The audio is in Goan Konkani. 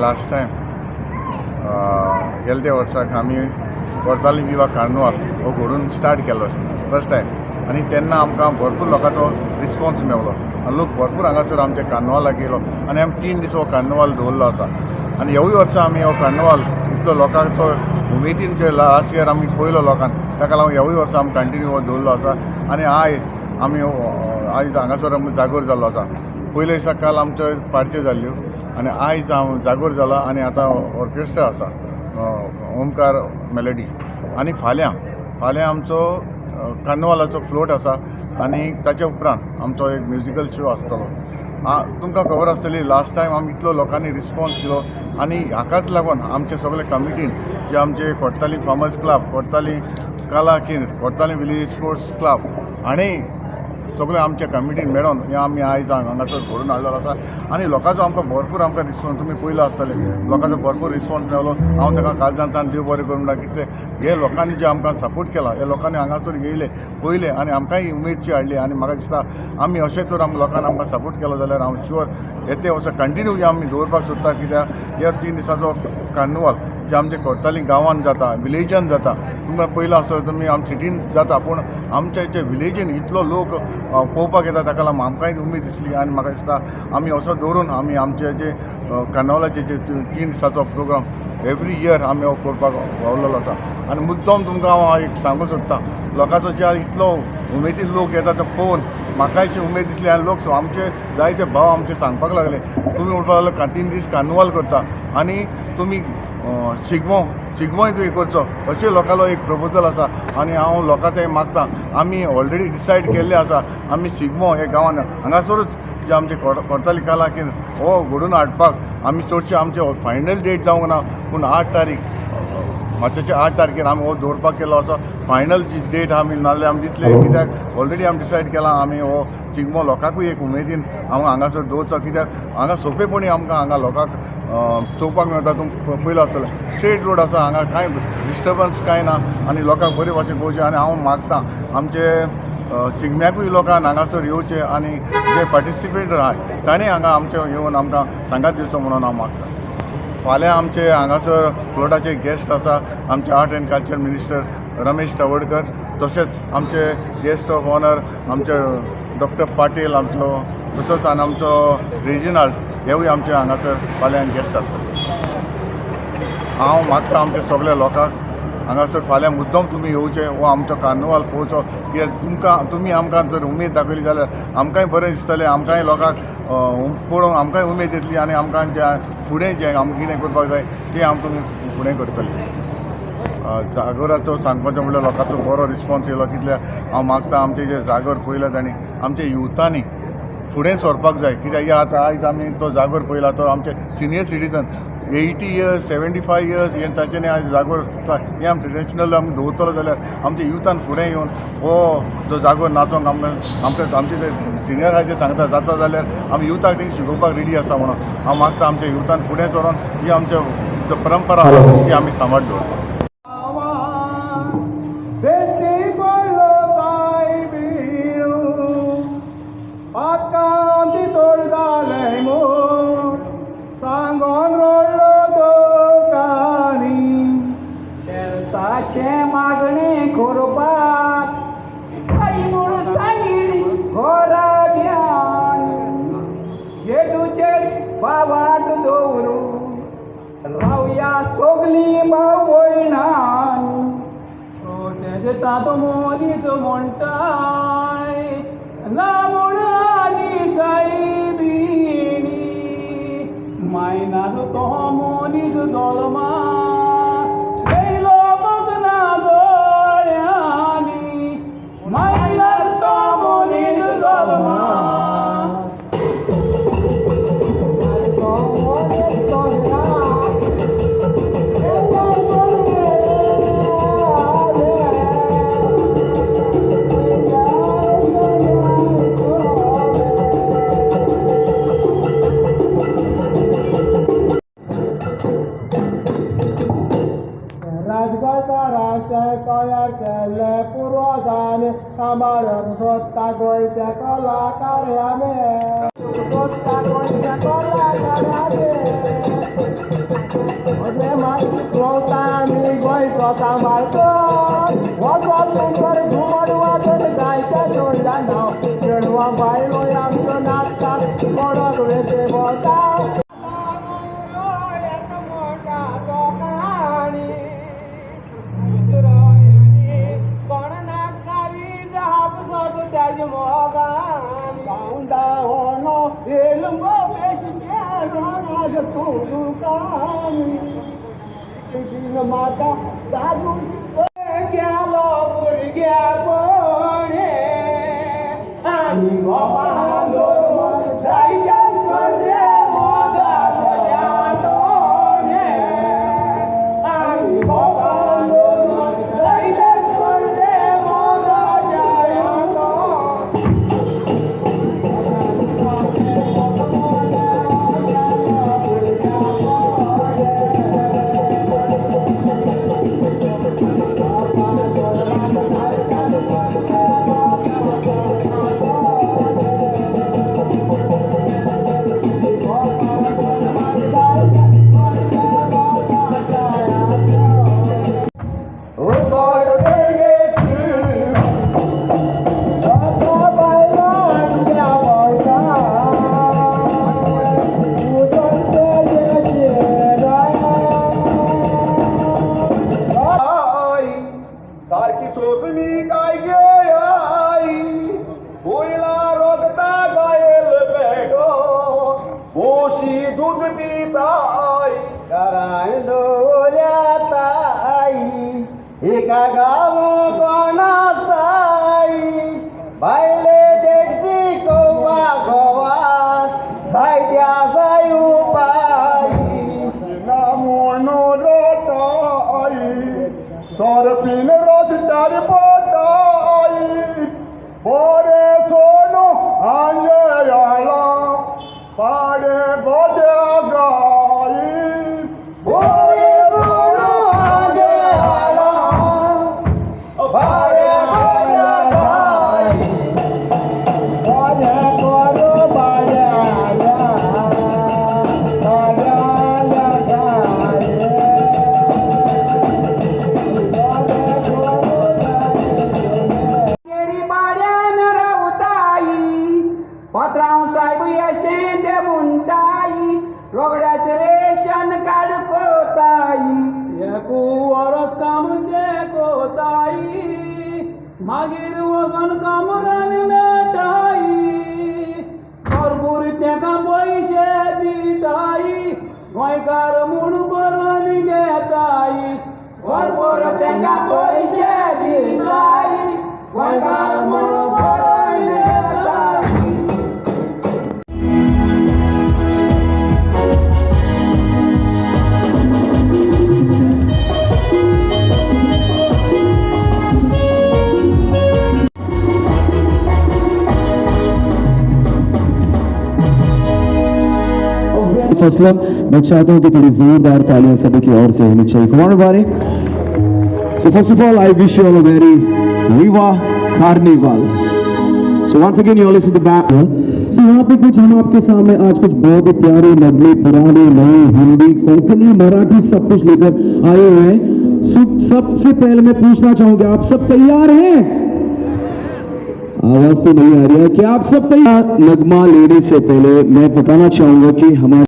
लास्ट टायम गेले त्या वर्साक आमी कोर्ताली विवा कार्निवाल हो घडून स्टार्ट केलो फर्स्ट टायम आनी तेन्ना आमकां भरपूर लोकांचो रिस्पोन्स मेवलो आनी लोक भरपूर हांगासर आमच्या कार्निवालाक येयलो आनी आमी 3 दीस हो कार्निवाल दवरलो आसा. आनी ह्यावूय वर्सा आमी हो कार्निवाल इतलो लोकांचो उमेदीन जे लास्ट इयर आमी पळयलो लोकांक, ताका लागून ह्यावूय वर्सा आमी कंटिन्यू हो दवरलो आसा. आनी आयज आमी आयज हांगासर आमी जागोर जाल्लो आसा. पयले दिसा काल आमच्यो पार्ट्यो जाल्ल्यो आनी आयज हांव जागोर जाला आनी आतां ऑर्केस्ट्रा आसा ओमकार मेलोडी. आनी फाल्यां फाल्यां आमचो कार्निवालाचो फ्लोट आसा आनी ताच्या उपरांत आमचो एक म्युजिकल शो आसतलो. तुमकां खबर आसतली लास्ट टायम आमी इतलो लोकांनी रिस्पोन्स दिलो आनी हाकाच लागून आमचे सगळे कमिटीन जे आमचे कोर्ताली फार्मर्स क्लब, कोर्ताली कला केंद्र, कोर्ताली विलेज स्पोर्ट्स क्लब आनी सगळे आमच्या कमिटीन मेळोन हें आमी आयज हांगासर घडोवन हाडलेलो आसा. आनी लोकांचो आमकां भरपूर आमकां रिस्पोन्स तुमी पयलो आसतले, लोकांचो भरपूर रिस्पोन्स मेळ्ळो. हांव ताका काळजांतल्यान देव बरें करूं म्हणटा कितले हे लोकांनी जे आमकां सपोर्ट केला, हे लोकांनी हांगासर येयले पयले आनी आमकांय उमेदची हाडली. आनी म्हाका दिसता आमी अशें तर आमकां लोकांनी आमकां सपोर्ट केलो जाल्यार हांव शुअर येते वर्सा कंटिन्यू आमी दवरपाक सोदता. कित्याक ह्या 3 दिसांचो कार्निवाल जे आमचे कोर्ताली गांवांत जाता, विलेजान जाता, तुमकां पयलो आसतलो तुमी आमच्या सिटीन जाता, पूण आमच्या जे विलेजीन इतलो लोक पळोवपाक येता ताका लागून आमकांय उमेद दिसली. आनी म्हाका दिसता आमी असो दवरून आमी आमचे जे कार्निवालाचे जे 3 दिसाचो प्रोग्राम एवरी इयर आमी हो करपाक वावरलेलो आसा. आनी मुद्दम तुमकां हांव एक सांगूंक सोदता, लोकांचो जे इतलो उमेदीन लोक येता तो पळोवन म्हाकाय अशी उमेद दिसली. आनी लोक आमचे जायते भाव आमचे सांगपाक लागले, तुमी म्हणपाक लागले 3 दीस कार्निवाल करता आनी तुमी शिगमो शिगमोय तुवें करचो अशें लोकांलो एक प्रपोजल आसा. आनी हांव लोकां तें मागता, आमी ऑलरेडी डिसायड केल्लें आसा आमी शिगमो हे गांवान हांगासरूच जे आमचे कोर्ताली कला केंद्र हो घडोवन हाडपाक आमी चडशे आमचे फायनल डेट जावंक ना, पूण 8 तारीख मार्चाचे 8 तारखेर आमी हो दवरपाक केल्लो आसा. फायनल जी डेट आमी नाजाल्यार आमी दितले, कित्याक ऑलरेडी आमी डिसायड केला आमी हो शिगमो लोकांकूय एक उमेदीन हांव हांगासर दवरचो. कित्याक हांगा सोंपेपणी आमकां हांगा लोकांक चोवपाक मेळटा. तुमकां पयलो आसतलें स्ट्रेट रोड आसा, हांगा कांय डिस्टर्बन्स कांय ना आनी लोकांक बरे भाशेन पळोवचें. आनी हांव मागता आमचे शिगम्याकूय लोकांक हांगासर येवचें आनी जे पार्टिसिपेट आहाय ताणें हांगा आमचे येवन आमकां सांगात दिवचो म्हणून हांव मागता. फाल्यां आमचे हांगासर फ्लोटाचे गेस्ट आसा आमचे art and culture minister Ramesh Tawadkar, तशेंच आमचे गेस्ट ऑफ ऑनर आमचे डॉक्टर पाटील आमचो, तसोच आनी आमचो रेजिनाल्ड हेवूय आमचे हांगासर फाल्यां गेस्ट आसतले. हांव मागता आमच्या सगल्या लोकांक हांगासर फाल्यां मुद्दम तुमी येवचे, हो आमचो कार्निवाल पळोवचो. कित्याक तुमकां तुमी आमकां जर उमेद दाखयली जाल्यार आमकांय बरें दिसतलें, आमकांय लोकांक पळोवन आमकांय उमेद येतली आनी आमकां जें फुडें जें आमकां कितें करपाक जाय तें आम तुमी फुडें करतले. जागोराचो सांगपाचें म्हणल्यार लोकांचो बरो रिस्पोन्स येयलो. कितल्या हांव मागता आमचे जे जागोर पळयला तांणी आमच्या युथांनी फुडें सरपाक जाय. कित्याक आतां आयज आमी तो जागोर पळयला तो आमचे सिनियर सिटीजन 80 years, 75 years हे तांच्यांनी आयज जागोर, हे आम ट्रेडिशनल आमी दवरतलो जाल्यार आमच्या युथान फुडें येवन हो जो जागोर नाचोंक आमकां आमकां आमचे जे सिनियर आहा ते सांगता जाता जाल्यार आमी युथाक तेंकां शिकोवपाक रेडी आसा म्हणून हांव मागता आमच्या युथान फुडें सरोन ही आमच्या जो परंपरा आहा ती आमी सांबाळ दवरता. बेश्टी पडलो काय बिरू पातकांती तोड जालें म्हूण सांगोन रडलो दोकांनी. तेर्साचें मागणें करपाक आई म्हूण सांगिली घोराब्यान, जेजूचेर बावाट दवरून रावया सोगलीं भाव भयणान. तेजे तातो मोदीच म्हणटाय ना म्हूण आनी काय बिणी मायनाचो तो मोनीस जल्मा येयलो मगना दोळ्यांनी, मायनाचो तो मोनीस जल्मा. राजगडकारांचे तयार केल्ले पुर्वजांनी सांबाळून सोदता गोंयचे कलाकार आमी, सोदता गोंयचे कलाकार आमी. म्हजे मातशी चोवता आमी गोंयचो सांबाळतो वच घुमट वाजत गायच्या सोडल्या नांव चेडवां बायलो आमच्यो नाचतात कोणक वेचे भोंवता. माता दादू गेलो भुरग्यापणे आनी गोपालो जायत्या रे मोगाच्या तोणे, आनी गोपालो जायत्या रे मोगाच्या तोणे. आई सारखी सोचमी काय गे आई, होयला रोगता गायल पेटो बोशी दूध पिताई. कराण दोल्या ताई एका गांव कोणा साई, बायले देखसी गोवा गोवात जायत्या जाय उपाय. ना म्हणू रोटाई सरपीन रस्त्यार पोटाई, बरे सोनू आंजेयाला पाडे गोद्या गाई, बरे सोनू आंजेयाला पाडे गोद्या गाई. बरे करो बाळ्याल्या बाळ्याल्या गाये, बरे करो. केरी पाड्यान रावताई पात्रांव सायब अशें ते म्हणटाई, रोगड्याचें रेशन कार्ड कोताई. एकू वरस काम ते कोताई, मागीर वचोन कामरान मेळटाई, भरपूर तेका पयशे दिताई, गोंयकार म्हूण बरोवन घेताई. भरपूर तेंका पयशे दिताई, गोंयकार म्हूण बरोवन घेताई. असलम। मैं चाहता हूँ कि थोड़ी जोरदार तालियां सभी की ओर से होनी चाहिए। Come on, everybody. So first of all, I wish you all a very Viva Carnival. So once again, you all listen to the back. So यहाँ पे कुछ हम आपके सामने आज कुछ बहुत ही प्यारे नगमे, पुराने, नए, हिंदी, कोंकणी, मराठी, सब कुछ लेकर आए हुए हैं। So, सबसे पहले मैं पूछना चाहूंगा, आप सब तैयार हैं? आवाज तो नहीं आ रही है। क्या आप सब तैयार? नगमा लेने से पहले मैं बताना चाहूंगा कि हमारे